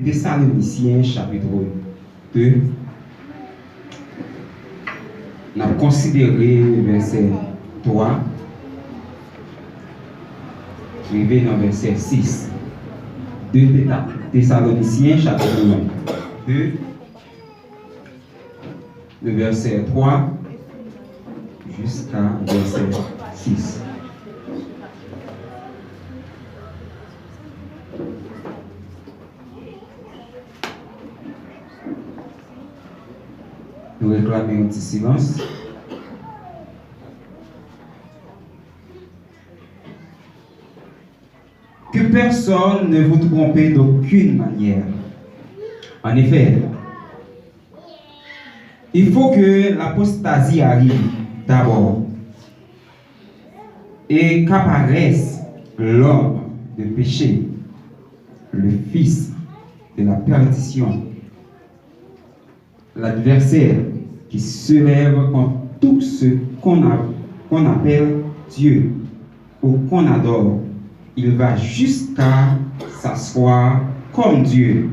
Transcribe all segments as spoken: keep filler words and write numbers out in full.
Tesalonisyen, chapit de, n ap konsidere vèsè twa rive nan vèsè sis. De Teta-, Tesalonisyen, chapit de, de vèsè twa jiska vèsè sis. Nou reklame yon ti silans. Que personne ne vous trompe d'aucune manière. En effet, il faut que l'apostasie arrive d'abord et qu'apparaisse l'homme de péché, le fils de la perdition, l'adversaire qui se lève contre tout ce qu'on a-, qu'on appelle Dieu ou qu'on adore. Il va jusqu'à s'asseoir comme Dieu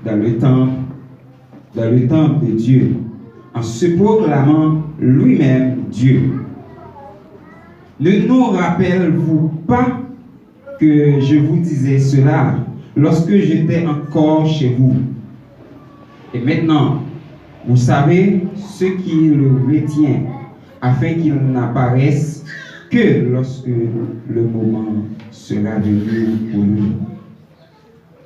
dans le temple, dans le temple de Dieu, en se proclamant lui-même Dieu. Ne nous rappelez-vous pas que je vous disais cela lorsque j'étais encore chez vous? Et maintenant, vous savez ce qui le retient, afin qu'il n'apparaisse que lorsque le moment sera venu pour lui.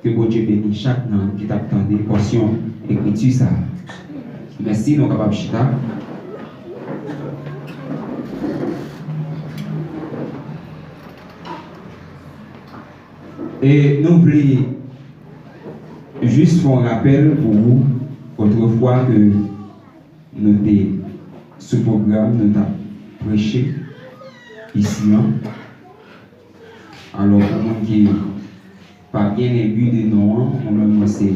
Ke Bondye beni chak nan ki t ap tande pòsyon ekriti sa a. Mèsi, nou kapab chita. E nou vle jis fè yon rapèl pou ou, otrefwa ke nou te sou pwogram, nou t ap preche isi an. Alò, pou moun ki pa byen enbi de non an, mwen menm mwen se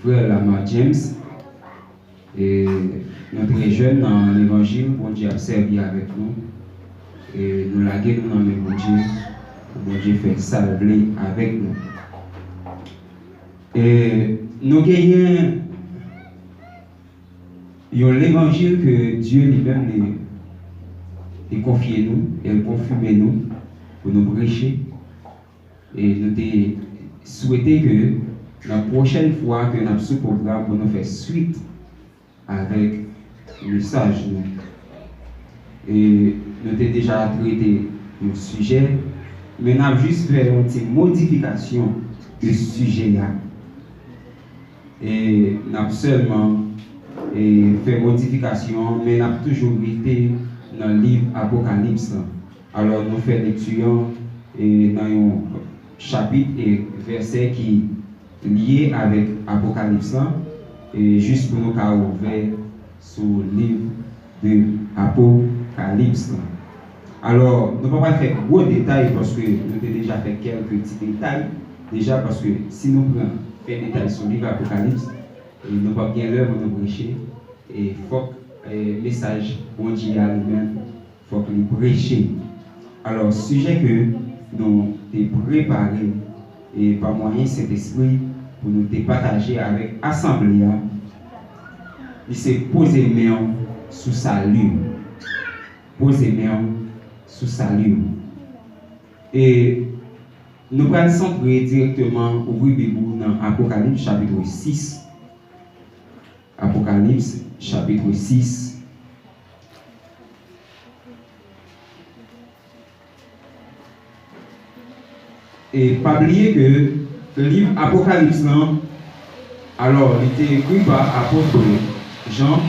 frè Lamar James. E nou trè jèn nan levanjil, Bondye ap sèvi avèk nou. E nou lage nou nan men Bondye, pou Bondye fè sa l vle avèk nou. E nou genyen yon levanjil ke Dye li menm li, li konfye nou, e l konfime nou pou nou preche. E nou te swete ke nan pwochèn fwa ke n ap sou pwogram pou nou fè swit avèk mesaj nou. E nou te deja trete yon sijè, men n ap jis fè yon ti modifikasyon de sijè a. E n ap sèlman, e, fè modifikasyon, men n ap toujou rete nan liv Apokalips lan. Alò, nou fè lekti an, e, nan yon chapit e vèsè ki lye avèk Apokalips lan, e, jis pou nou ka ouvè sou liv de Apokalips lan. Alò, nou pa pral fè gwo detay, paske nou te deja fè kèlke ti detay deja, paske si nou pran fè detay sou liv Apokalips, e nou p ap gen lè pou nou preche, e fòk, e mesaj Bondye a li menm, fòk li preche. Alò, sijè ke nou te prepare, e pa mwayen Sentespri pou nou te pataje avèk asanble a, li se poze men w sou sali w. Poze men w sou sali w. E nou pral santre dirèkteman, ouvri Bib ou nan Apokalips chapit sis. Apokalips chapit sis. E pa bliye ke liv Apokalips lan, alò, li te ekri pa apot Jan.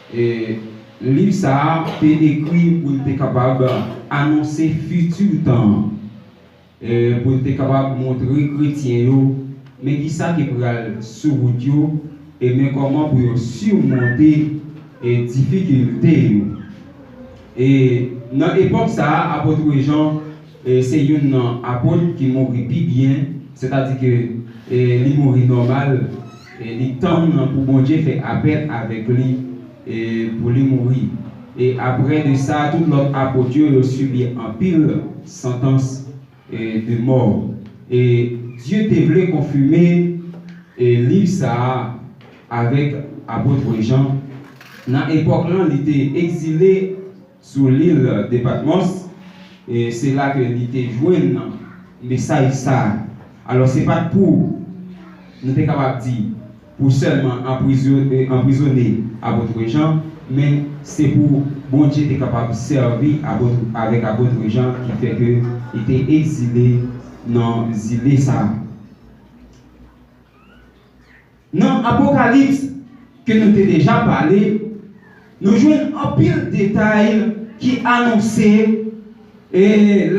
E liv sa a te ekri pou l te kapab anonse fiti tan an. E pou l te kapab montre kretyen yo, men kisa ki pral sou wout yo, e men kòman pou yo simonte, e difikilte yo. E nan epòk sa a, apot Jan, e se youn nan apot ki mouri pi byen, sètadi ke, e li mouri nòmal, e li tann pou Bondye fè apèl avèk li, e pou li mouri. E apre de sa, tout lòt apot yo, yo sibi anpil santans, e de mò. E Bondye te vle konfime, e, liv sa a avèk apot Jan. Nan epòk lan, li te egzile sou lil de Patmòs, e se la ke li te jwenn mesaj sa a. Alò, se pa t pou, nou te kapab di, pou sèlman anprizo-, e, anprizone apot Jan, men se pou Bondye te kapab sèvi apot, avèk apot Jan, ki fè ke li te egzile nan zile sa a. Nan Apokalips ke nou te deja pale, nou jwenn anpil detay ki anonse, e,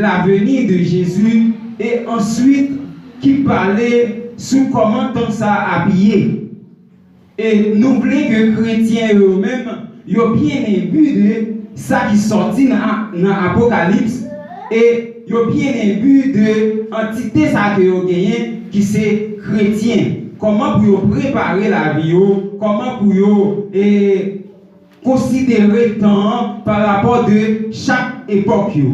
laveni de Jezi, e answit ki pale sou kòman tan sa a ap ye. E nou vle ke kretyen yo menm, yo byen enbi de sa ki sòti nan, nan Apokalips, e yo byen enbi de antite sa ke yo genyen, ki se kretyen. Kòman pou yo prepare lavi yo, kòman pou yo, e, konsidere tan an pa rapò de chak epòk yo.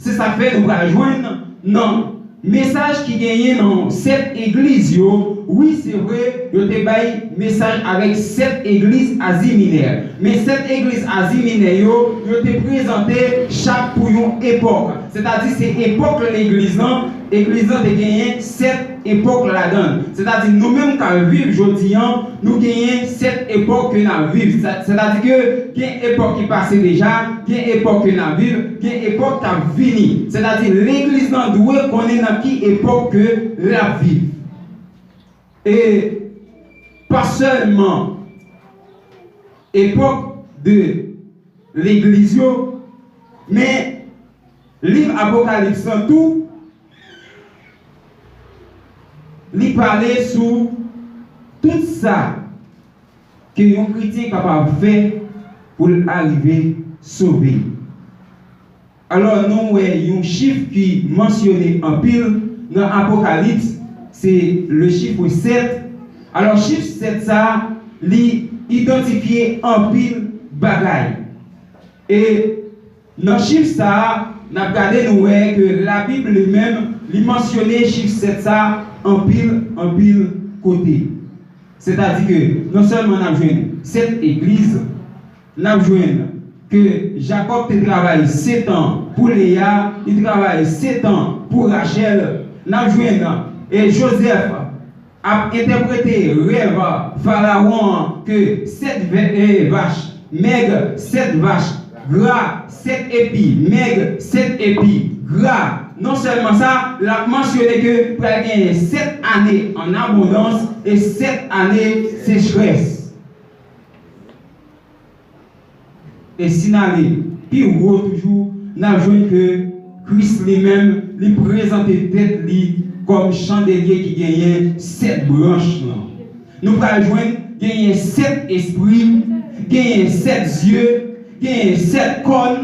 Se sa k fè nou pral jwenn nan mesaj ki genyen nan sèt egliz yo. Wi, se vre, yo te bay mesaj avèk sèt egliz Azi Minè. Men sèt egliz Azi Minè yo, yo te prezante chak pou yon epòk. Sètadi, se epòk legliz lan, egliz lan te genyen sèt epòk ladan l. Sètadi, nou menm k ap viv jodi an, nou genyen sèt epòk ke n ap viv. Sè-, sètadi ke gen epòk ki pase deja, gen epòk ke n ap viv, gen epòk k ap vini. Sètadi, legliz lan dwe konnen nan ki epòk ke l ap viv. E pa sèlman epòk de legliz yo, men liv Apokalips lan tou, li pale sou tout sa ke yon kretyen kapab fè pou l arive sove. Alò, nou wè yon chif ki mansyone anpil nan Apokalips, se le chiffre sèt. Alò, chif sèt sa a, li idantifye anpil bagay. E nan chif sa a, n ap gade, nou wè ke Labib li menm, li mansyone chif sèt sa a anpil, anpil kote. Sètadi ke non sèlman n ap jwenn sèt egliz, n ap jwenn ke Jakòb te travay sèt an pou Leya, li travay sèt an pou Rachèl. N ap jwenn, e, Jozèf ap entèprete rèv Farawon an ke sèt vè-, e, vach mèg, sèt vach gra, sèt epi mèg, sèt epi gra. Non sèlman sa, l ap mansyone ke pral genyen sèt ane ann abondans e sèt ane sechrès. E si n ale pi wo toujou, n ap jwenn ke Kris li menm, li prezante tèt li kòm chandelye ki genyen sèt branch lan. Nou pral jwenn genyen sèt espri, genyen sèt zye, genyen sèt kòn,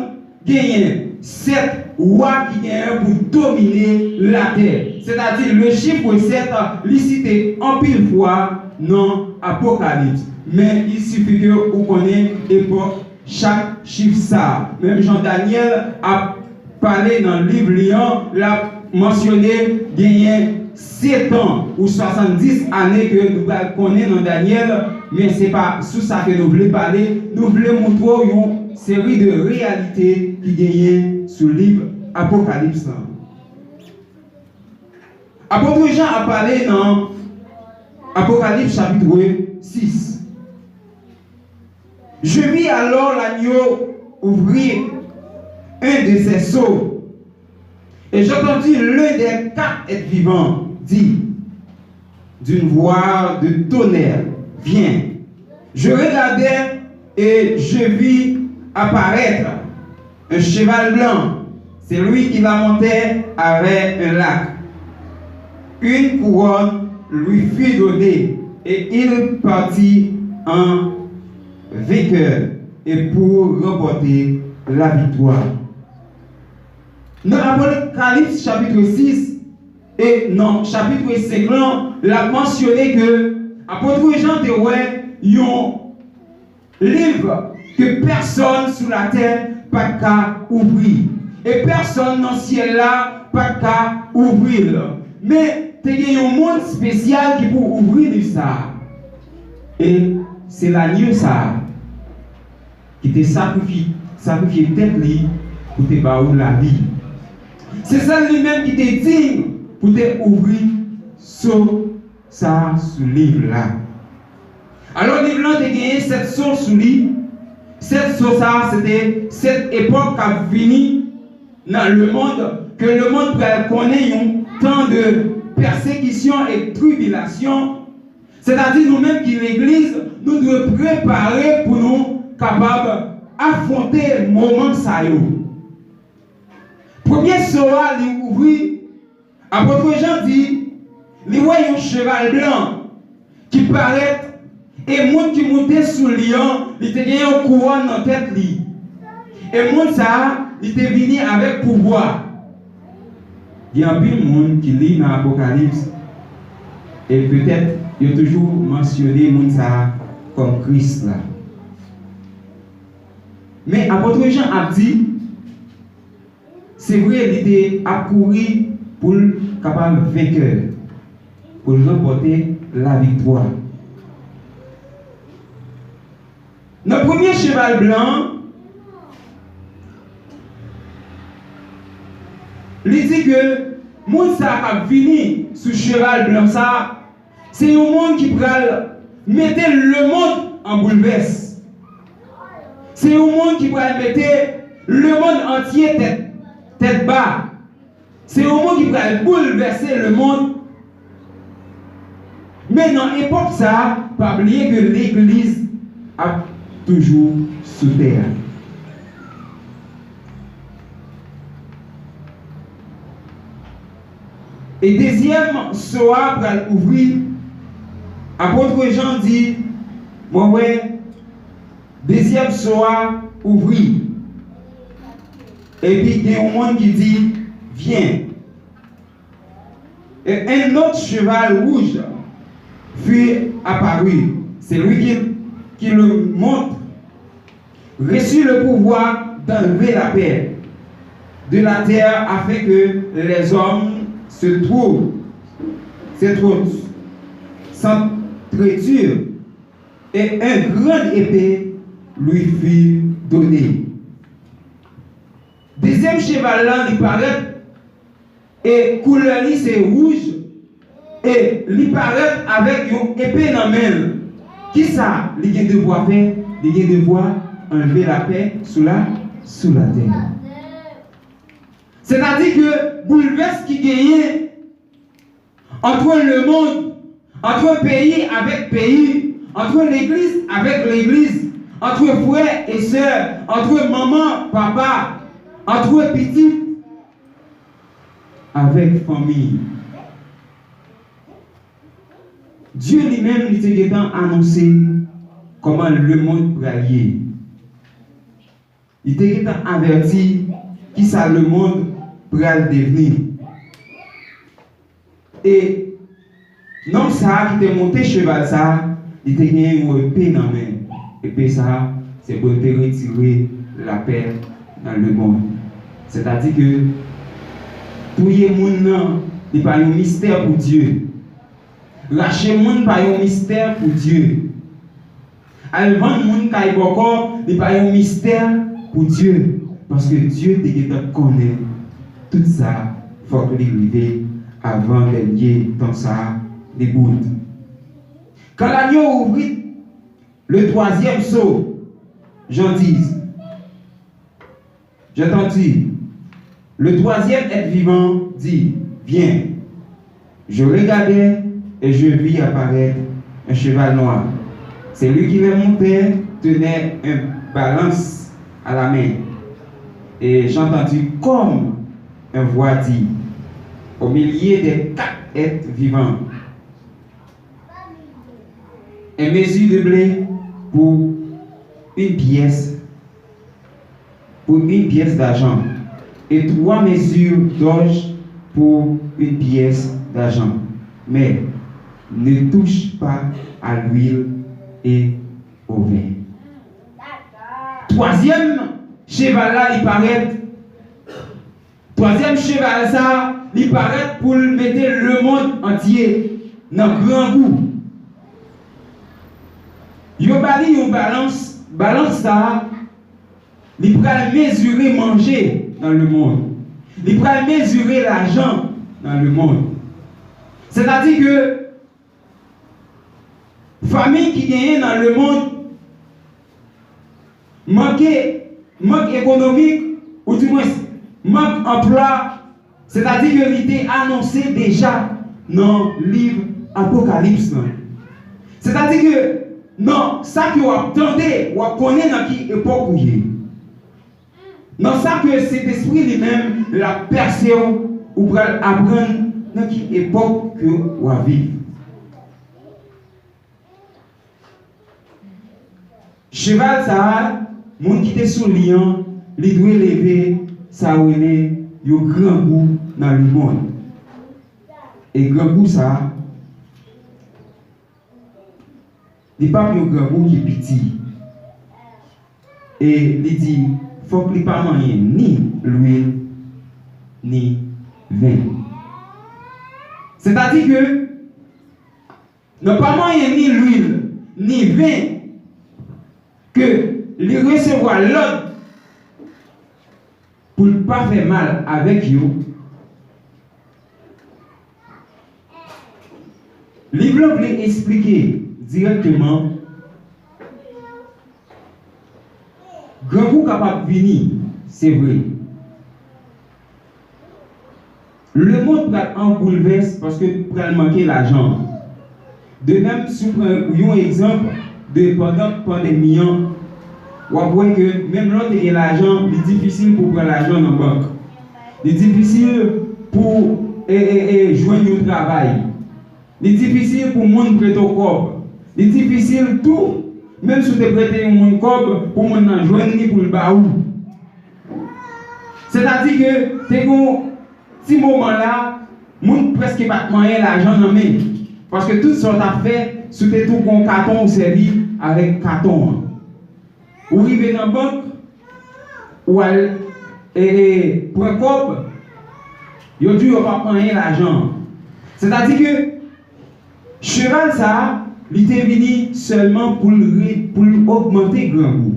genyen sèt wa ki genyen pou domine latè. Sètadi, le chiffre sèt, li site anpil fwa nan Apokalips. Men, il suffit ke ou konnen epòk chak chif sa a. Menm jan Danyèl ap pale nan liv li an, l ap mansyone genyen sèt an ou swasanndis ane ke nou pral konnen nan Danyèl, men se pa sou sa ke nou vle pale. Nou vle montre w yon seri de reyalite ki genyen sou liv Apokalips lan. Apot Jan ap pale nan Apocalypse chapitre six. Je vis alors l'agneau ouvrir un de ses sceaux, et j'entendis l'un des quatre êtres vivants dire d'une voix de tonnerre, viens. Je regardai et je vis apparaître un cheval blanc. Celui qui la montait avait un lac, une couronne lui fut donnée, et il partit en vainqueur et pour remporter la victoire. Nan Apokalips chapitre six e nan chapitre cinq lan, l ap mansyone ke apot Jan te wè yon liv ke pèsonn sou latè pa t ka ouvri. E pèsonn nan syèl la pa t ka ouvri l. Men, te gen yon moun espesyal ki pou ouvri liv sa a. E se lanyo sa a ki te sakrifye, sakrifye tèt li pou te ba ou lavi. Se sèl li menm ki te diy pou te ouvri so sa a sou liv la. Alò, liv lan te genyen sèt so sou li. Sèt so sa a, se te sèt epòk k ap vini nan lemonn, ke lemonn pral konnen yon tan de pèsekisyon e tribilasyon. Sètadi, nou menm ki legliz, nou dwe prepare pou nou kapab afwonte moman sa yo. Premye so a li ouvri, apot Jan di, li wè yon cheval blan ki parèt, e moun ki moute sou li an, li te gen yon kouwòn nan tèt li. E moun sa a, li te vini avèk pouvwa. Gen anpil moun ki li nan Apokalips, e petèt yo toujou mansyone moun sa a kòm Kris la. Men apot Jan ap di, se vre, li te ap kouri pou l kapab venkè, pou l ranpòte laviktwa. Nan premye cheval blan an, li di ke moun sa a k ap vini sou cheval blan sa a, se yon moun ki pral mete lemonn an boulvès. Se yon moun ki pral mete lemonn antye tèt, tèt ba. Se yon moun ki pral boulvèse lemonn. Men nan epòk sa a, pa bliye ke legliz ap toujou sou tè a. E dezyèm so a pral ouvri. Apot Jan di, mwen wè dezyèm so a ouvri. Epi gen yon moun ki di, vyen. Et un autre cheval rouge fut apparu. Celui qui, qui le monte reçut le pouvoir d'enlever la paix de la terre afin que les hommes se trouvent, se trouvent, s'entretuent, et une grande épée lui fut donnée. Dezyèm cheval la, li parèt, e koulè li se wouj, e li parèt avèk yon epe nan men l. Kisa li gen devwa fè? Li gen devwa anlve lapè sou la, sou latè. Sètadi ke boulvès ki genyen ant lemonn, ant peyi avèk peyi, ant legliz avèk legliz, ant frè e sè, ant manman, papa, ant pitit avèk fanmi. Dye li menm, li te gentan anonse kòman lemonn pral ye. Li te gentan avèti kisa lemonn pral devni. E nonm sa a ki te monte cheval sa a, li te gen yon epe nan men l. Epe sa a, se pou l te retire lapè nan lemonn. Sètadi ke touye moun nan, li pa yon mistè pou Dye. Rache moun pa yon mistè pou Dye. Al vann moun kay bòkò, li pa yon mistè pou Dye, paske Dye te gentan konnen tout sa, fòk li rive avan dènye tan sa li bout. Quand l'agneau ouvrit le troisième sceau, Jean dix, j'entendis le troisième être vivant dire, viens. Je regardai et je vis apparaître un cheval noir. Celui qui le montait tenait une balance à la main. Et j'entendis comme une voix dire, au milieu des quatre êtres vivants, une mesure de blé pour une pièce, pour une pièce d'argent, et trois mesures d'orge pour une pièce d'argent. Mais ne touche pas à l'huile et au vin. Twazyèm cheval la, li parèt. Twazyèm cheval sa, Li parèt pou l mete lemonn antye nan grangou. Yo ba li yon balans, balans sa a, li pral mezire manje nan lemonn. Li pral mezire lajan nan lemonn. Sètadi ke fami ki genyen nan lemonn manke, mank ekonomik, oudimwens mank anplwa, sètadi ke li te anonse deja nan liv Apokalips lan. Sètadi ke nan sa ke w ap tande, w ap konnen nan ki epòk ou ye. Nan sa ke Sentespri li menm l ap pèse w, ou pral aprann nan ki epòk ke w ap viv. Cheval sa a, moun ki te sou li an, li dwe leve sa yo rele yon grangou nan lemonn. E grangou sa a, li p ap yon grangou ki piti. E li di, fòk li pa manyen ni lwil, ni ven. Sètadi ke nan pa manyen ni lwil, ni ven, ke li resevwa lòd pou l pa fè mal avèk yo, liv lan vle eksplike dirèkteman grangou kapab vini, se vre. Lemonn pral an boulvès paske pral manke lajan. De menm, si w pran yon egzanp de pandan pandemi an, w ap wè ke menm lè w te gen lajan, li difisil pou w pran lajan nan bank. Li difisil pou w, e, e, e, jwenn yon travay. Li difisil pou moun prete w kòb. Li difisil tou, menm si w te prete yon moun kòb, pou moun nan jwenn li pou l ba ou. Sètadi ke te gen yon ti moman la, moun prèske pa t manyen lajan nan men. Paske tout sa w t ap fè, si w te tou gen yon katon, ou sèvi avèk katon an. Ou rive nan bank, ou al, e, e, pran kòb, yo di w yo p ap manyen lajan an. Sètadi ke cheval sa a, li te vini sèlman pou l re-, pou l ogmante grangou.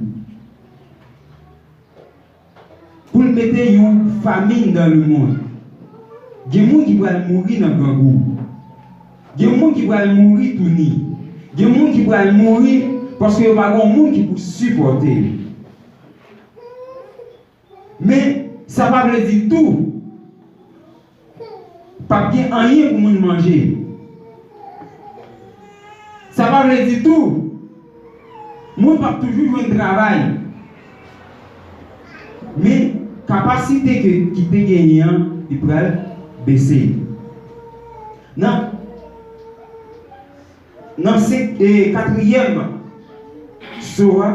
Pou l mete yon famin nan lemonn. Gen moun ki pral mouri nan grangou. Gen moun ki pral mouri touni. Gen moun ki pral mouri paske yo pa gen moun ki pou sipòte yo. Men, sa pa vle di tou p ap gen anyen pou moun manje. Sa pa vle di tou, moun p ap toujou jwenn travay. Men, kapasite ke, ki te genyen an, li pral bese. Nan, nan senk, e, katriyèm so a,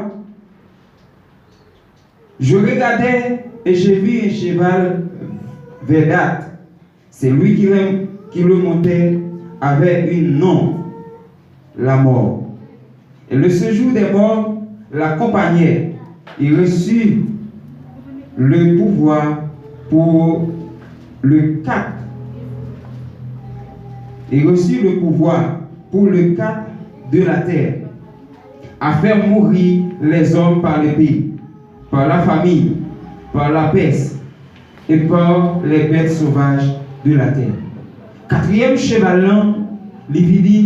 Je regardai et je vis un cheval verdâtre. Celui qui le, qui le montait avait un nom, la mort. Et le séjour des morts l'accompagnait. Il reçut le pouvoir pour le quatre. Il reçut le pouvoir pour le quatre de la terre, à faire mourir les hommes par l'épée, par la famine, par la peste et par les bêtes sauvages de la terre. Katriyèm cheval lan, li vini,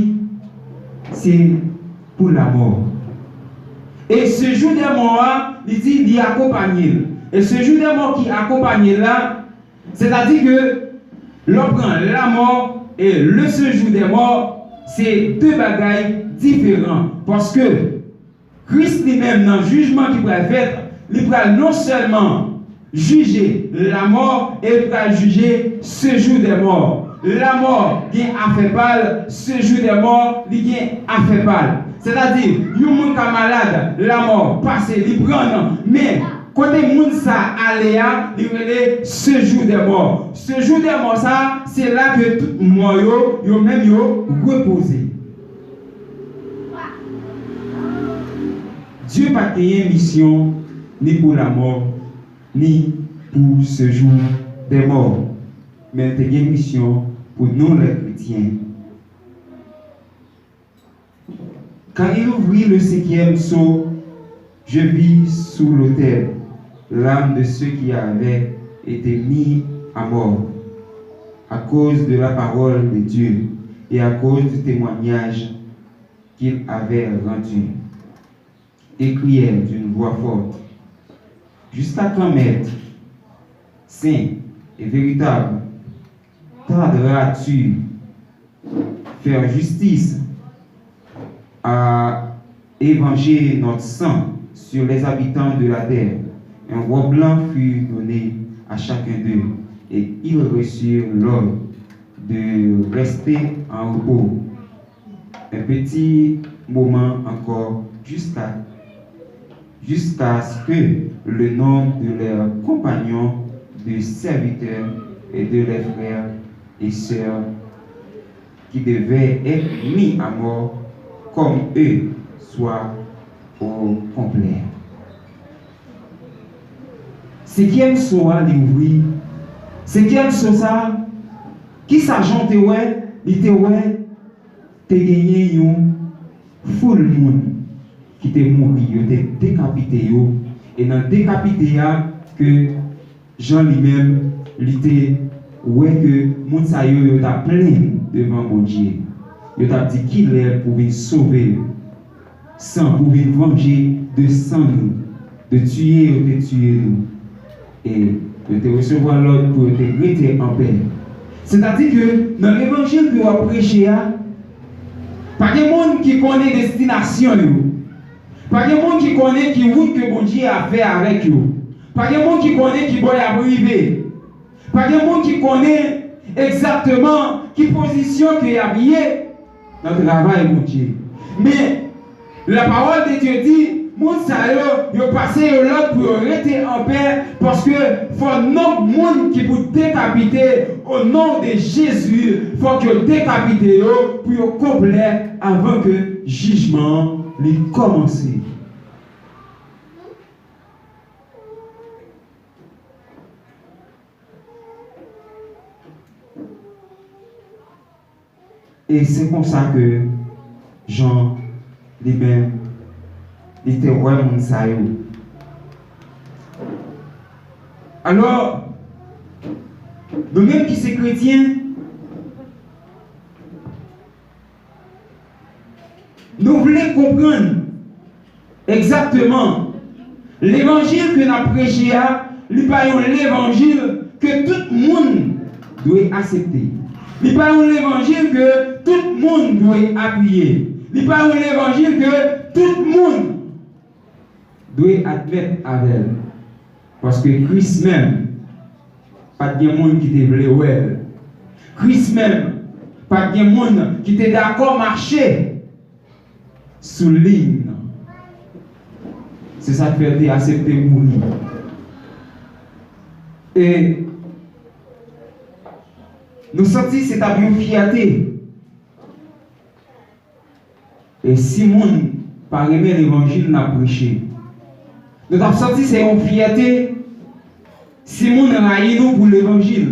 se pou lamò. E sejou dè mò a, li di, li akonpanye l. E sejou dè mò ki akonpanye l la, sètadi ke lè w pran lamò e le séjour des morts, se de bagay diferan. Paske Kris li menm, nan jijman ki pral fèt, li pral non sèlman jije lamò, e li pral jije sejou dè mò. Lamò gen afè pa l, sejou dè mò, li gen afè pa l. Sètadi, yon moun ka malad, lamò pase, li pran l, men kote moun sa ale a, li rele sejou dè mò. Sejou dè mò sa, se la ke tout mò yo, yo menm yo repoze. Dye pa t genyen misyon ni pou lamò, ni pou sejou dè mò. Men l te gen misyon pou nou lè kretyen. Quand il ouvrit le cinquième sceau, je vis sous l'autel l'âme de ceux qui avaient été mis à mort à cause de la parole de Dieu et à cause du témoignage qu'ils avaient rendu. Et crièrent d'une voix forte: Jusqu'à quand, Maître saint et véritable, tarderas-tu faire justice à et venger notre sang sur les habitants de la terre? Un roi blanc fut donné à chacun d'eux, et ils reçurent l'ordre de rester en repos un petit moment encore jusqu'à jusqu'à ce que le nombre de leurs compagnons, de serviteurs et de leurs frères et sœurs qui devaient être mis à mort comme eux soit au complet. Senkyèm sceau a, li ouvri. Senkyèm sceau sa, kisa Jan te wè? Li te wè te genyen yon foul moun ki te mouri, yo te dekapite yo. E nan dekapite a, ke Jan li menm, li te wè ke moun sa yo, yo t ap plenn devan Bondye. Yo t ap di: "Kilè pou vin sove yo?" San, pou vin vanje de san nou, de tiye yo te tiye nou. E yo te resevwa lòd pou yo te rete anpè. Sètadi ke nan levanjil ke w ap preche a, pa gen moun ki konnen destinasyon yo. Pa gen moun ki konnen ki wout ke Bondye ap fè avèk yo. Pa gen moun ki konnen ki bò y ap rive. Pa gen moun ki konnen egzakteman ki pozisyon ke y ap ye nan travay Bondye. Men, la parole de Dieu di, moun sa yo, yo pase yo lòd pou yo rete anpè, paske fò nonb moun ki pou dekapite, o non de Jezi, fòk yo dekapite yo pou yo konplè avan ke jijman an li kòmanse. E se konsa ke Jan li menm, li te wè moun sa yo. Alò, nou menm ki se kretyen, nou vle konprann egzakteman levanjil ke n ap preche a, li pa yon levanjil ke tout moun dwe aksepte. Li pa yon levanjil ke tout moun dwe apiye. Li pa yon levanjil ke tout moun dwe admèt avè l. Paske Kris menm, pa t gen moun ki te vle wè l. Kris menm, pa t gen moun ki te dakò mache sou liy nan. Se sa k fè l te aksepte mouri. E nou santi se t ap yon fyète. E si moun pa renmen levanjil n ap preche, nou t ap santi se yon fyète si moun rayi nou pou levanjil,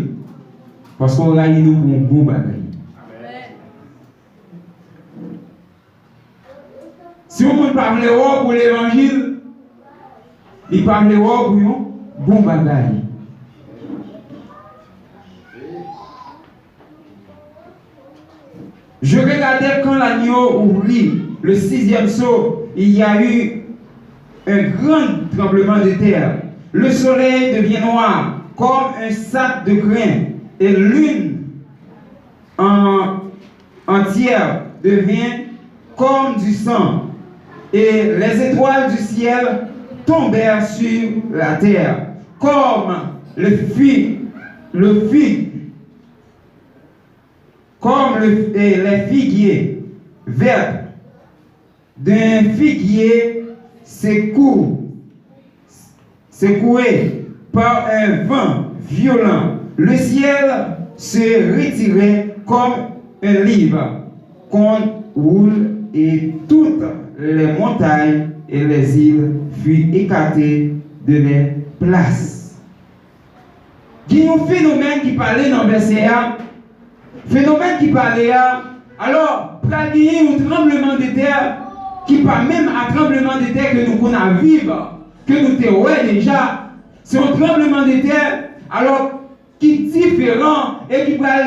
paske w rayi nou pou yon bon bagay. Si yon moun pa vle wè w pou levanjil, li pa vle wè w pou yon bon bagay. Je regardais quand l'agneau ouvrit le sixième sceau, il y a eu un grand tremblement de terre. Le soleil devient noir comme un sac de grains, et lune en- entière devient comme du sang, et les étoiles du ciel tombèrent sur la terre, comme le fi- le fig- comme le- et les figuiers verts d'un figuier secou- secoué par un vent violent. Le ciel se retirait comme un livre qu'on roule, et toutes les montagnes et les îles furent écartées de leur place. Gen yon fenomèn ki pale nan vèsè a. Fenomèn ki pale a, alò, pral genyen yon tranblemanntè ki pa menm a tranblemanntè ke nou konn ap viv, ke nou te wè deja. Se yon tranblemanntè, alò, ki diferan e ki pral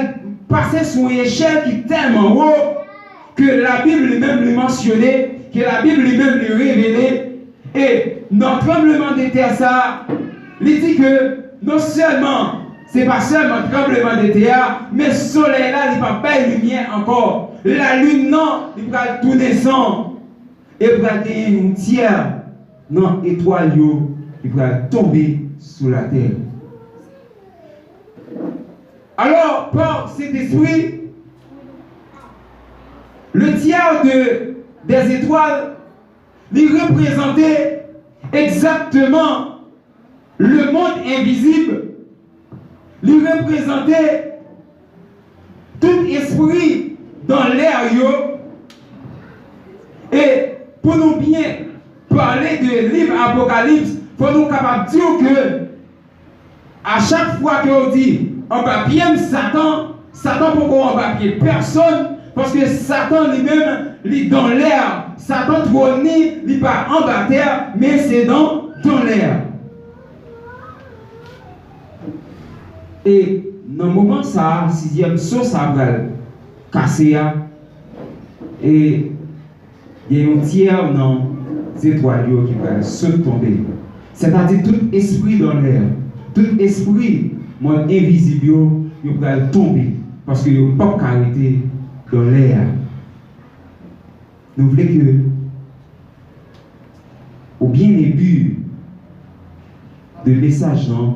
pase sou yon echèl ki tèlman wo ke Labib li menm li mansyone, ke Labib li menm li revele. E nan tranblemanntè sa a, li di ke non sèlman se pa sèlman tranblemanntè a, men solèy la li p ap bay limyè ankò. Lalin nan li pral tounen san. E pral genyen yon tyè nan etwal yo ki pral tonbe sou latè. Alò, pa Sentespri, le tiers de, des étoiles, li reprezante egzakteman lemonn envizib, li reprezante tout espri dan lè yo. E pou nou byen pale de liv Apokalips, fò nou kapab di w ke a chak fwa ke w di anba pye m Satan, Satan poko anba pye pèsonn, paske Satan li menm, li dan lè. Satan twòn li, li pa anba tè, men se dan, dan lè. E nan moman sa a, sizyèm so sa a pral kase a, e gen yon tyè nan zetwal yo ki pral sot tonbe. Sètadi tout espri dan lè, tout espri mond envizib yo, yo pral tonbe, paske yo p ap ka rete dan lè a. Nou vle ke ou byen epi de mesaj lan,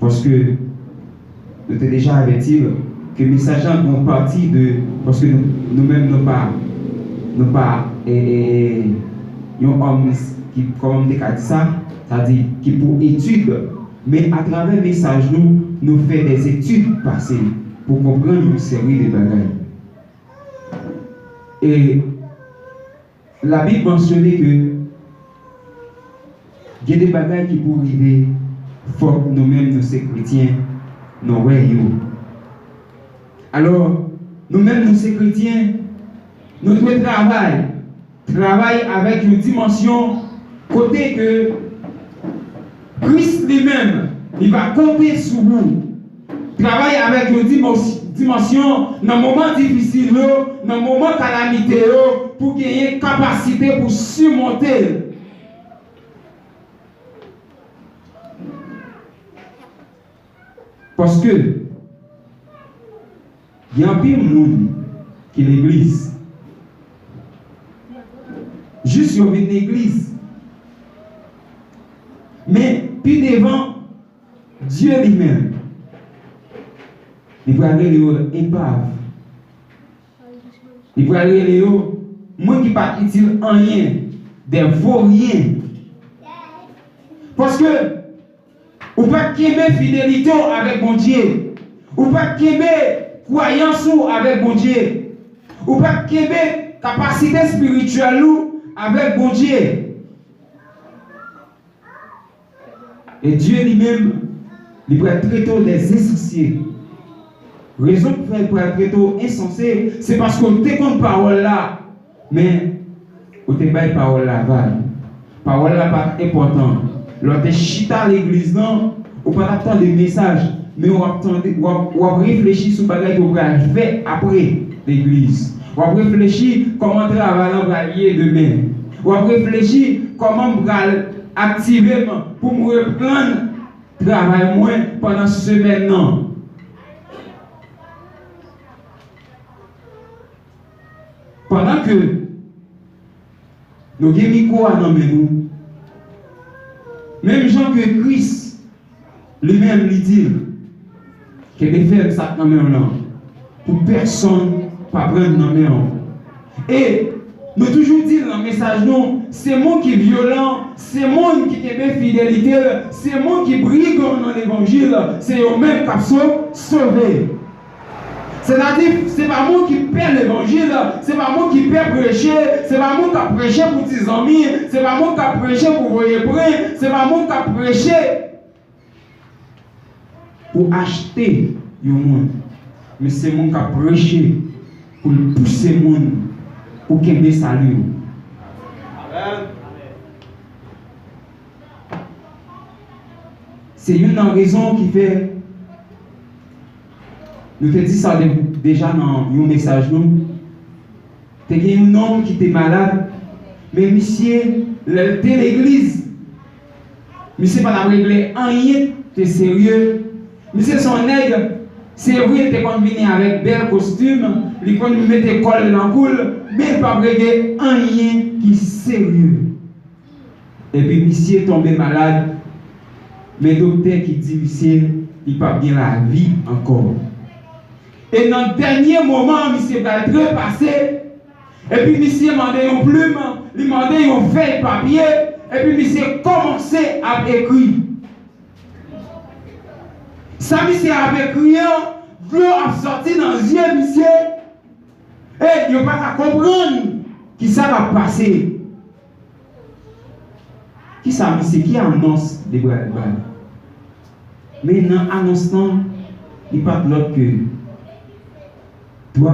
paske nou te deja avèti ke mesaj lan gon pati de, paske nou, nou menm nou pa, nou pa, e, e, e, yon òm ki, kòman m te ka di sa, sa di ki pou etid, men atravè mesaj nou, nou fè de etid pase pou konprann yon seri de bagay. E Labib mansyone ke gen de bagay ki pou rive, fòk nou menm nou se kretyen, nou wè yo. Alò, nou menm nou se kretyen, nou dwe travay, travay avèk yon dimansyon kote ke Kris li menm, li va konte sou ou. Travay avèk yon dimos-, dimansyon nan moman difisil yo, nan moman kalamite yo, pou genyen kapasite pou simonte l. Paske gen anpil moun ki legliz. Jis yo vin legliz. Men pi devan, Dye li menm, li pral rele yo epav. Li pral rele yo moun ki pa t itil anyen, de voryen. Paske ou pa t kenbe fidelite w avèk Bondye. Ou pa t kenbe kwayans ou avèk Bondye. Ou pa t kenbe kapasite espirityèl ou avèk Bondye. E Dye li menm, li pral trete w de ensanse. Rezon k fè l pral trete w ensanse, se paske w te konn pawòl la, men ou te bay pawòl la vag. Pawòl la pa t enpòtan. Lè w te chita legliz lan, ou pa t ap tande mesaj, men w ap tande, w ap, w ap reflechi sou bagay ke w pral fè apre legliz. W ap reflechi kòman travay lan pral ye demen. W ap reflechi kòman m pral aktive m pou m reprann travay mwen pandan semèn nan. Pandan ke nou gen mikwo a nan men nou, menm jan ke Kris li menm li di l, kenbe fèm sa k nan men w lan, pou pèsonn pa pran nan men w. E nou toujou di l nan mesaj nou, se moun ki vyolan, se moun ki kenbe fidelite l, se moun ki brigan nan levanjil, se yo menm k ap so-, sove. Sètadi, se pa moun ki pè levanjil, se pa moun ki pè preche, se pa moun k ap preche pou ti zanmi, se pa moun k ap preche pou voye pran, se pa moun k ap preche pou achte yon moun, men se moun k ap preche pou l pouse moun pou kenbe sali w. Se youn nan rezon ki fè nou te di sa de- deja nan yon mesaj nou. Te gen yon nonm ki te malad, men misye, lè l te legliz, misye pa t ap regle anyen ki te serye. Misye se yon nèg, se vre, li te konn vini avèk bèl kostim, li konn mete kòl nan kou l, men li p ap regle anyen ki serye. Epi misye tonbe malad, men doktè ki di misye li p ap gen lavi ankò. E nan dènye moman, misye pral trepase, epi misye mande yon plim, li mande yon fèy papye, epi misye kòmanse ap ekri. Sa misye ap ekri an, dlo ap sòti nan zye misye, e yo pa ka konprann kisa k ap pase. Kisa misye, ki anons li pral bay? Men nan anons lan, li pa t lòt ke, Toi,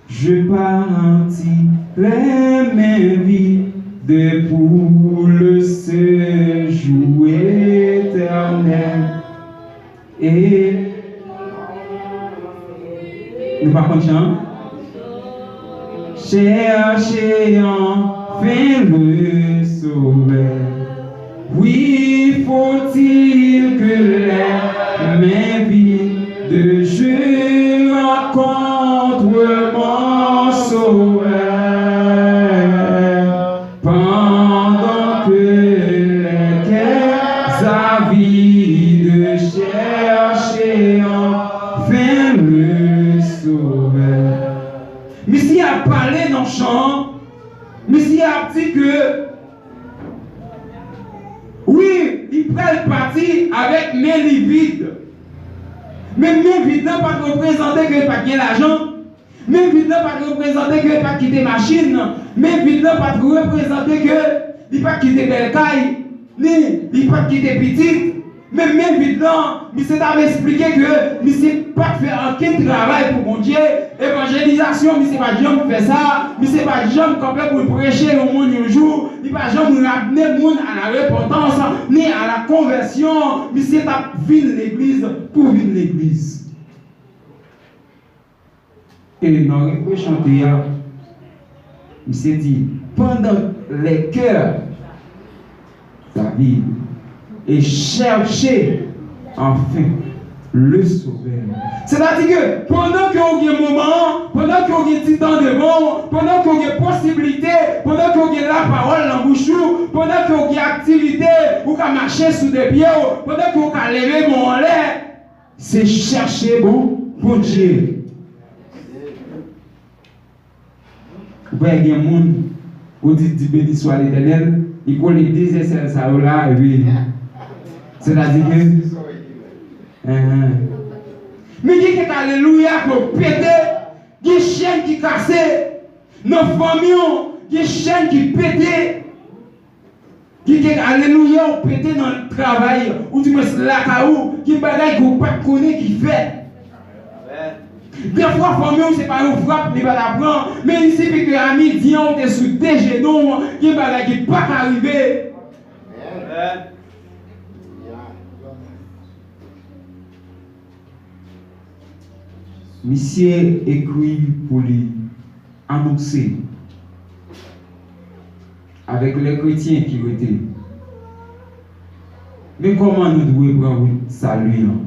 je partis les mains vides pour le séjour éternel. E nou pa konn chan? Cherchez enfin le Sauveur. Oui, faut-il que les mains vides je rencontre mon Sauveur. Pendant que les cœurs avides cherchent enfin le Sauveur. Misye ap pale nan chan an. Misye ap di ke, wi, li pral pati avèk men li vid. Men men vid lan pa t reprezante ke li pa t gen lajan. Men vid lan pa t reprezante ke li pa t kite machin. Men vid lan pa t reprezante ke li pa t kite bèl kay, ni li pa t kite pitit. Men men vid lan, misye t ap esplike ke misye pa t fè okenn travay pou Bondye. Evanjelizasyon, misye pa t janm fè sa. Misye pa t janm kanpe pou l preche yon moun yon jou. Li pa janm ramne moun a la repantans, ni a la konvèsyon. Misye t ap vin legliz pou vin legliz. E nan refren chante a, misye di, pendant les cœurs avides et cherchez enfin le Sauveur. Sètadi ke pandan ke w gen moman an, pandan ke w gen ti tan devan w, pandan ke w gen posiblite, pandan ke w gen lapawòl nan bouch ou, pandan ke w gen aktivite, ou ka mache sou de pye w, pandan ke w ka leve men w anlè, se chèche bon Bondye. Ou pa gen moun, ou di, di, Béni soit l'Éternel, li kole de zèsèl sa yo la, epi, sètadi ke, enhen. Men gen kèk alelouya ke w pete, gen chèn ki kase, nan fanmi w, gen chèn ki pete. Gen kèk alelouya ou pete nan travay, oudimwens lakay ou, gen bagay ke ou pa t konnen ki fèt. Dèfwa fanmi w se pa yon frap li pa t ap pran, men il sifi ke a midi an ou te sou de jenou w, gen bagay ki pa ka rive. Misye ekri pou li anonse avèk lè kretyen ki rete. Men kòman nou dwe pran wout sali an.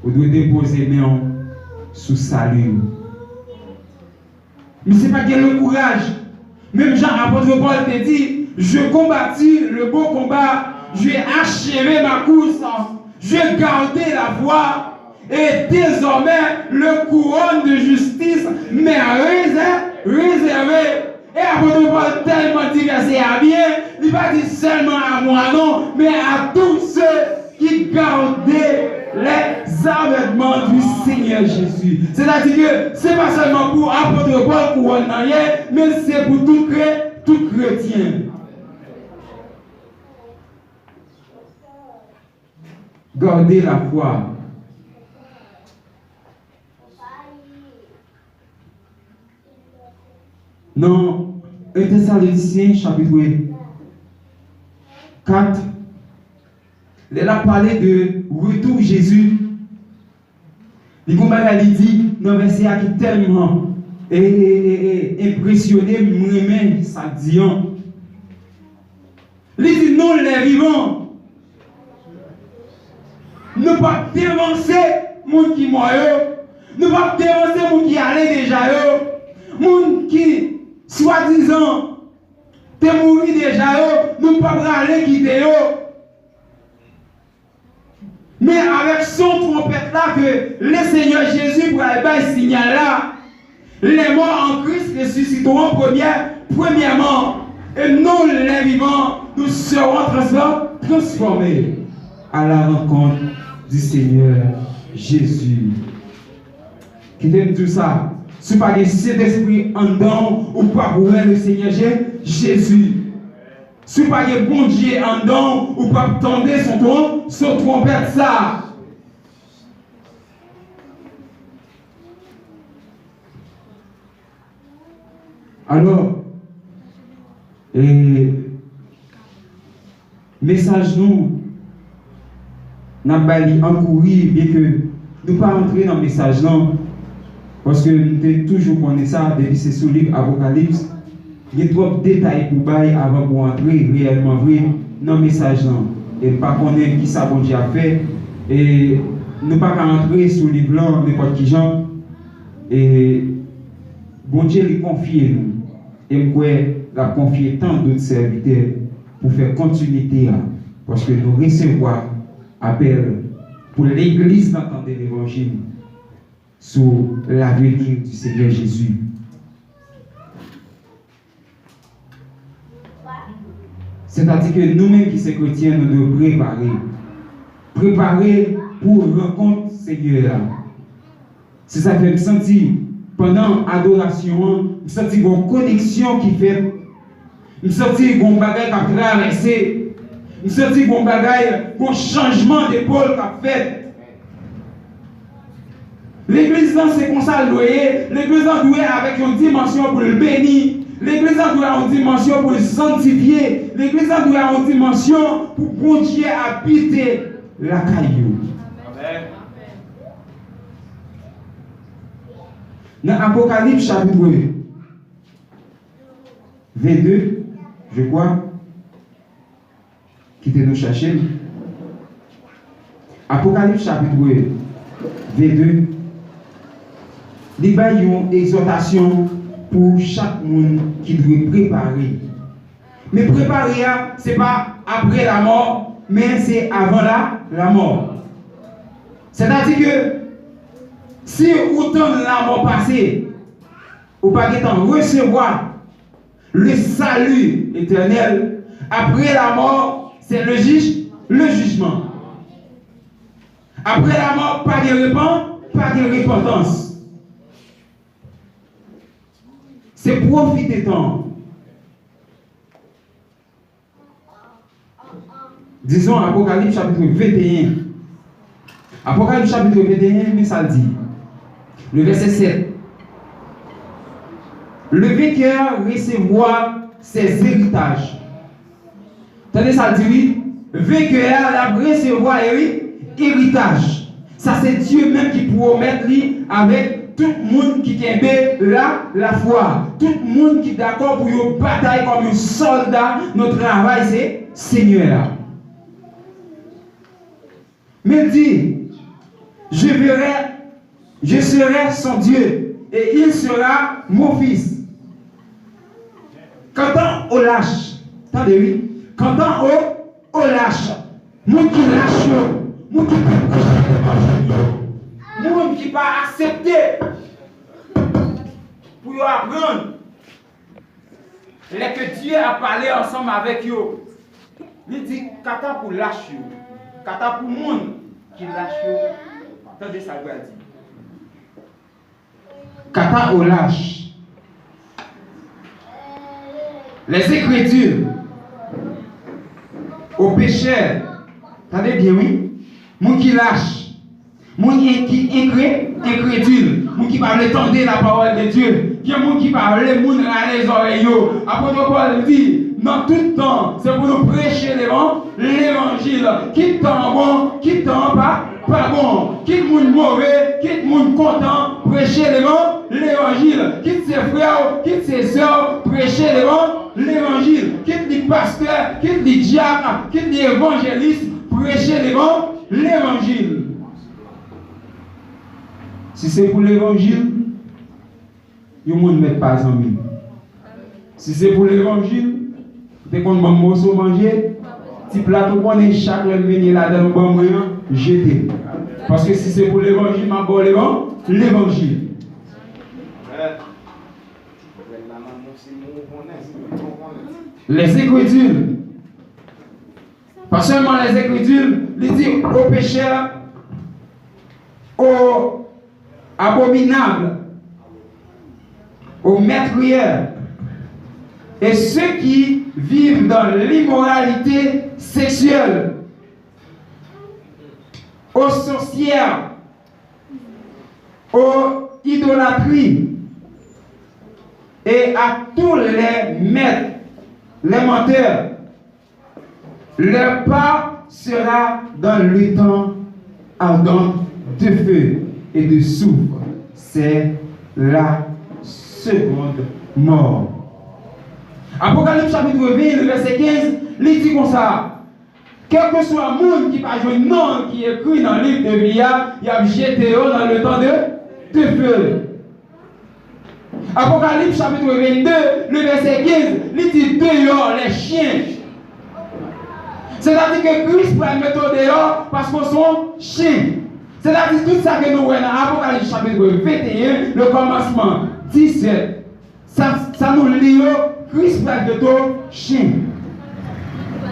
Ou dwe depoze men w sou sali w. Misye pa t gen le kouraj. Menm jan apot Pòl te di, J'ai combattu le bon combat, j'ai achevé ma course, j'ai gardé la foi, et désormais le couronne de justice m'est réser- réservé. E apot Pòl tèlman di vèsè a byen, li pa di sèlman a mwa non, men a tous ceux qui gardent les avètman du Seigneur Jésus. Sètadi ke se pa sèlman pou apot Pòl kouwòn nan ye, men se pou tout kre- tout kretyen. Garder la foi. Nan en Tesalonisyen chapit kat, lè l ap pale de retou Jezi, li gon bagay li di nan vèsè a ki tèlman e, e, e, e, enpresyone m, m renmen sa l di an. Li di, nou lè vivan, nou p ap devanse moun ki mò yo, nou p ap devanse moun ki ale deja yo, moun ki swadizan te mouri deja yo, nou p ap rale kite yo. Men avèk son twonpèt la ke le Senyè Jezi pral bay siyal la, les morts en Christ ressusciteront première, premièrement, et nous, les vivants, nous serons transfor-, transformés à la rencontre du Seigneur Jésus. Kite m di w sa, si w pa gen Sentespri anndan w, ou p ap wè le Senyè Je-, Jezi. Si w pa gen Bondye anndan w, ou p ap tande son twon-, son twonpèt sa. Alò, e, mesaj nou, n ap bay li an kouri, byenke nou pa antre nan mesaj lan, paske nou te toujou konnen sa, depi se sou liv Apokalips, gen twòp detay pou bay avan pou antre reyèlman vre nan mesaj lan. E m pa konnen kisa Bondye ap fè, e nou pa ka antre sou liv lan nenpòt ki jan, e Bondye li konfye nou, e m kwè l ap konfye tan dòt sèvitè pou fè kontinite a, paske nou resevwa apèl pou legliz lan tande levanjil sur la venue du Seigneur Jésus. Sètadi ke nou menm ki se kretyen, nou dwe prepare. Prepare pou rankont Senyè a. Se sa k fè m santi, pandan adorasyon an, m santi gon koneksyon ki fèt. M santi gon bagay k ap travèse. M santi gon bagay, gon chanjman depòl k ap fèt. Legliz lan se konsa l dwe ye. Legliz lan dwe avèk yon dimansyon pou l beni. Legliz lan dwe a yon dimansyon pou l sanntifye. Legliz lan dwe a yon dimansyon pou Bondye abite lakay yo. Amèn. Nan Apokalips chapit vennde, je crois, kite nou chache l. Apokalips chapit vennde, li bay yon egzòtasyon pou chak moun ki dwe prepare. Men prepare a, se pa apre lamò, men se avan la, lamò. Sètadi ke si ou tann lamò pase, ou pa gentan resevwa le salut éternel, après la mort, c'est le juge, le jugement. Après la mort, pa gen repan-, pa gen repantans. Se pwofite tan. Dizon Apokalips chapit venteyen. Apokalips chapit venteyen, men sa l di. Le verset sept. Le vainqueur recevra ses héritages. Tande sa l di, wi. Venkè a, l ap resevwa eri-, eritaj. Sa se Dye menm ki pwomèt li avèk tout moun ki kenbe la, lafwa. Tout moun ki dakò pou yo batay kòm yon sòlda nan travay se Senyè a. Men l di, je verrai, je serai son Dieu, et il sera mon fils. Quant aux lâches, tande wi, quant aux, aux lâches, moun ki lach yo, moun ki pa preche levanjil yo, moun ki pa aksepte pou yo aprann, lè ke Dye ap pale ansanm avèk yo, li di, kanta pou lach yo, kanta pou moun ki lach yo, tande sa l pral di. Kanta aux lâches, les incrédules, aux pécheurs, tande byen wi, moun ki lach, moun en-, ki enkre-, enkredil, moun ki pa vle tande la parole de Dieu, Gen moun ki pa vle moun rale zòrèy yo. Apot Pòl di, nan tout tan, se pou nou preche levan-, levanjil. Kit tan an bon, kit tan an pa, pa bon. Kit moun move, kit moun kontan, preche levan-, levanjil. Kit se frè w, kit se sè w, preche levan-, levanjil. Kit li pastè, kit li dyak, kit li evanjelis, preche levan-, levanjil. Si se pou levanjil, yon moun mèt pa zanmi. Si se pou levanjil, ou te konn ban m moso manje, ti plat ou konnen chak lè m vini ladan l ou ban mwen an, jete l. Paske si se pou levanjil, m ap ba w levan-, levanjil. Les Écritures. Pas seulement les Écritures, li di aux pécheurs, aux abominables, aux meurtriers, et ceux qui vivent dans l'immoralité sexuelle, aux sorcières, aux idolâtries, et à tous les maîtres, les menteurs. Leur part sera dans l'étang ardent de feu et de soufre. C'est la seconde mort. Apokalips chapit ven, vèsè kenz, li di konsa, kèlkeswa moun ki pa jwenn non l ki ekri nan liv de vi a, y ap jete yo nan letan de, de feu. Apokalips chapit vennde, le vèsè kenz, li di, dehors les chiens. Sètadi ke Kris pral mete w deyò paske w se yon chen. Sètadi tout sa ke nou wè nan Apokalips chapit venteyen, le kòmansman disèt, sa, sa nou li yo, Kris pral mete w chen.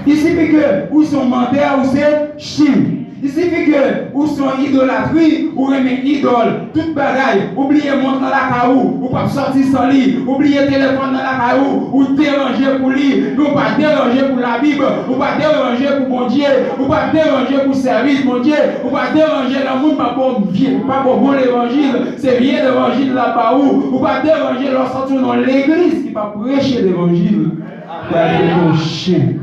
Il suffit que ou se yon mantè, ou se chen. Il suffit que ou se yon idolatri, ou renmen idòl, tout bagay, ou bliye mont lan lakay ou, ou p ap sòti san li, ou bliye telefòn nan lakay ou, ou deranje pou li, men ou pa deranje pou Labib, ou pa deranje pou Bondye, ou pa deranje pou sèvis Bondye, ou pa deranje nan moun pa bon vye, pa bon, bon levanjil, se vye levanjil la ba ou, ou pa deranje lè w sòti nan legliz ki pa preche levanjil, pral mete w chen.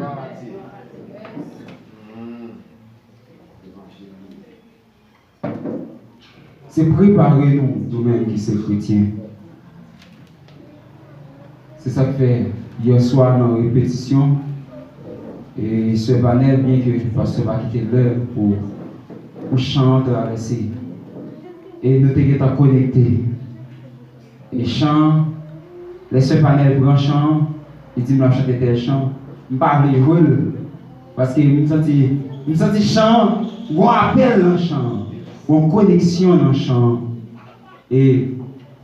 Se prepare nou, nou menm ki se kretyen. Se sa k fè, yè swa nan repetisyon, e sè Vanel, byenke pastè pa kite lè pou, pou chan an travèse, e nou te gentan konekte. E chan an, lè sè Vanel pran chan an, li di m l ap chante tèl chan. M pa vle jwe l, paske m santi, m santi chan an, gon apèl nan chan an, gon koneksyon nan chan an. E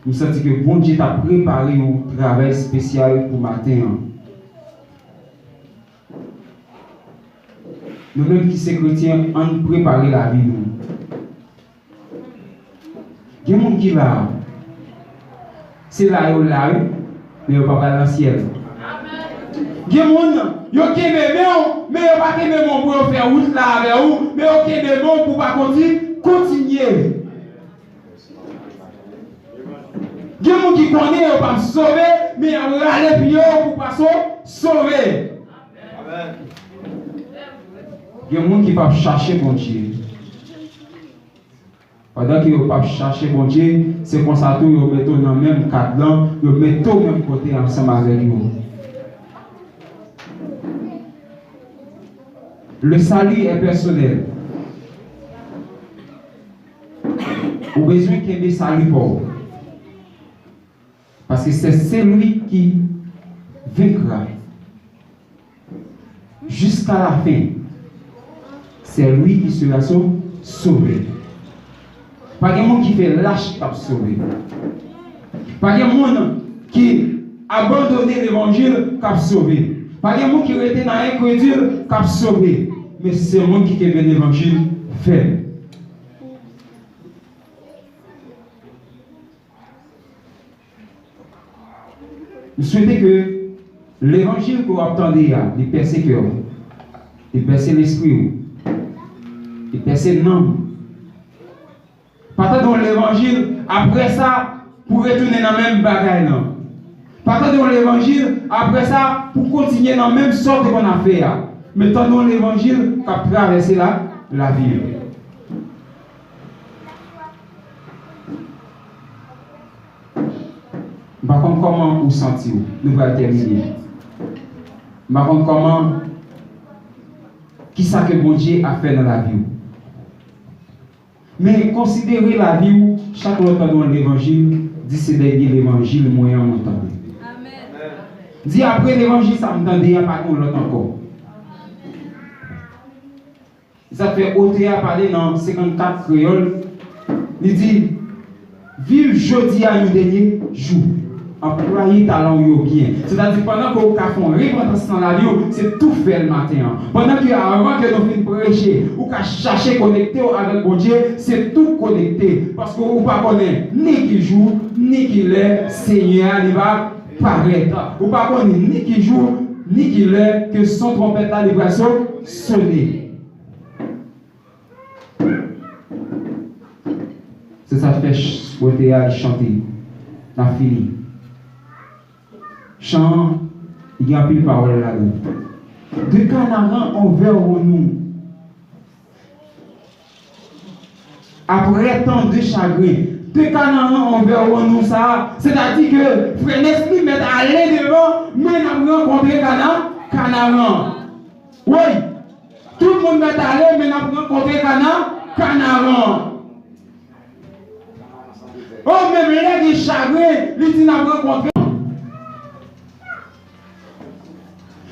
m santi ke Bondye t ap prepare yon travay espesyal pou maten an. Nou menm ki se kretyen, ann prepare lavi nou. Gen moun ki la, se la yo la, wi, men yo pa pral nan syèl. Gen moun, yo kenbe men w, men yo pa kenbe men w pou yo fè wout la avè ou, men yo kenbe men w pou w pa konti-, kontinye. Gen moun ki konnen yo p ap sove, men y ap rale pye yo pou w pa so-, sove. Gen moun ki p ap chache Bondye. Pandan ke yo p ap chache Bondye, se konsa tou yo mete w nan menm kad lan, yo mete w menm kote ansanm avèk yo. Le salut est personnel. Ou bezwen kenbe sali pa w. Parce que c'est celui qui vaincra jusqu'à la fin, c'est lui qui sera sau-, sauvé. Pa gen moun ki fè lach k ap sove. Pa gen moun ki abandone levanjil k ap sove. Pa gen moun ki rete nan enkredil k ap sove. Men se moun ki kenbe levanjil fèm. M swete ke levanjil ke w ap tande a, li pèse kè w, li pèse lespri w, li pèse nanm ou. Pa tande yon levanjil, apre sa, pou retounen nan menm bagay lan. Pa tande yon levanjil, apre sa, pou kontinye nan menm sa w te konn ap fè a. Men tande yon levanjil k ap travèse la, lavi w. M pa konn kòman ou santi w. Nou pral tèmine. M pa konn kòman, kisa ke Bondye ap fè nan lavi w. Men konsidere lavi w, chak lè w tande yon levanjil, di se dènye levanjil mwen an mwen tande. Di apre levanjil sa m tande a pa gen yon lòt ankò. Sa fè otè a pale nan senkannkat kreyòl, li di, viv jodi a yon dènye jou. Anplwaye talan w yo byen. Sètadi pandan ke w ka fè yon repantans nan lavi w, se tou fè l maten an. Pandan ke avan ke nou fin preche, ou ka chache konekte w avèk Bondye, se tou konekte. Paske ou pa konnen ni ki jou, ni ki lè Senyè a li va parèt. Ou pa konnen ni ki jou, ni ki lè ke son twonpèt la li pral so-, sone. Se sa k fè ch-, swete a li chante. N ap fini. Chan an, li gen anpil pawòl ladan l. De Kanaran anvè nou. Après tant de chagrin. De Kanaran anvè nou sa. Sètadi ke Frè Nesly mèt ale devan, men n ap rankontre Kana-, Kanaran. Wi. Tout moun mèt ale, men n ap rankontre Kana-, Kanaran. O, menm lè gen chagren, li di n ap rankontre.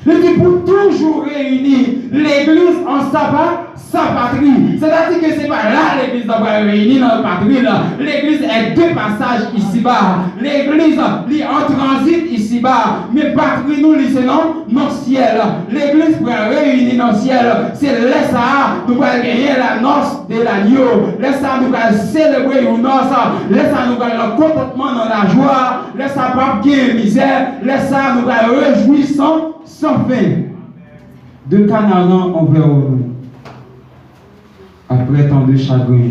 Li di pou toujou reyini, legliz an sa pa-, sa patri. Sètadi ke se pa la legliz la pral reyini nan patri la. Legliz est de passage ici-bas. Legliz, li an tranzit isiba, men patri nou, li se nan, nan syèl. Legliz pral reyini nan syèl. Se lè sa a, nou pral genyen la noce de l'agneau. Lè sa a, nou pral selebre yon nòs. Lè sa a, nou pral nan kontantman, nan lajwa. Lè sa a, p ap gen mizè. Lè sa a, nou pral rejwi san, san fen. De Kanaran anvè nou. Après tant de chagrin,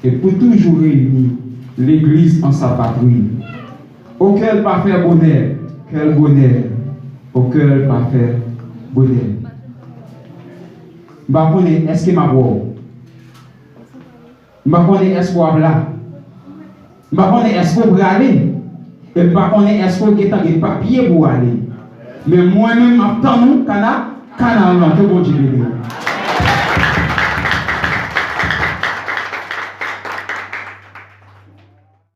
et pour toujours réunis, l'église en sa patrie. Au cœur parfait bonheur, quel bonheur, au cœur parfait bonheur. M pa konnen èske m ap wè w. M pa konnen èske w ap la. M pa konnen èske w prale. E m pa konnen èske w gentan gen papye pou w ale. Men mwen menm, m ap tann ou, Kana-, Kanaran, ke Bondye beni w.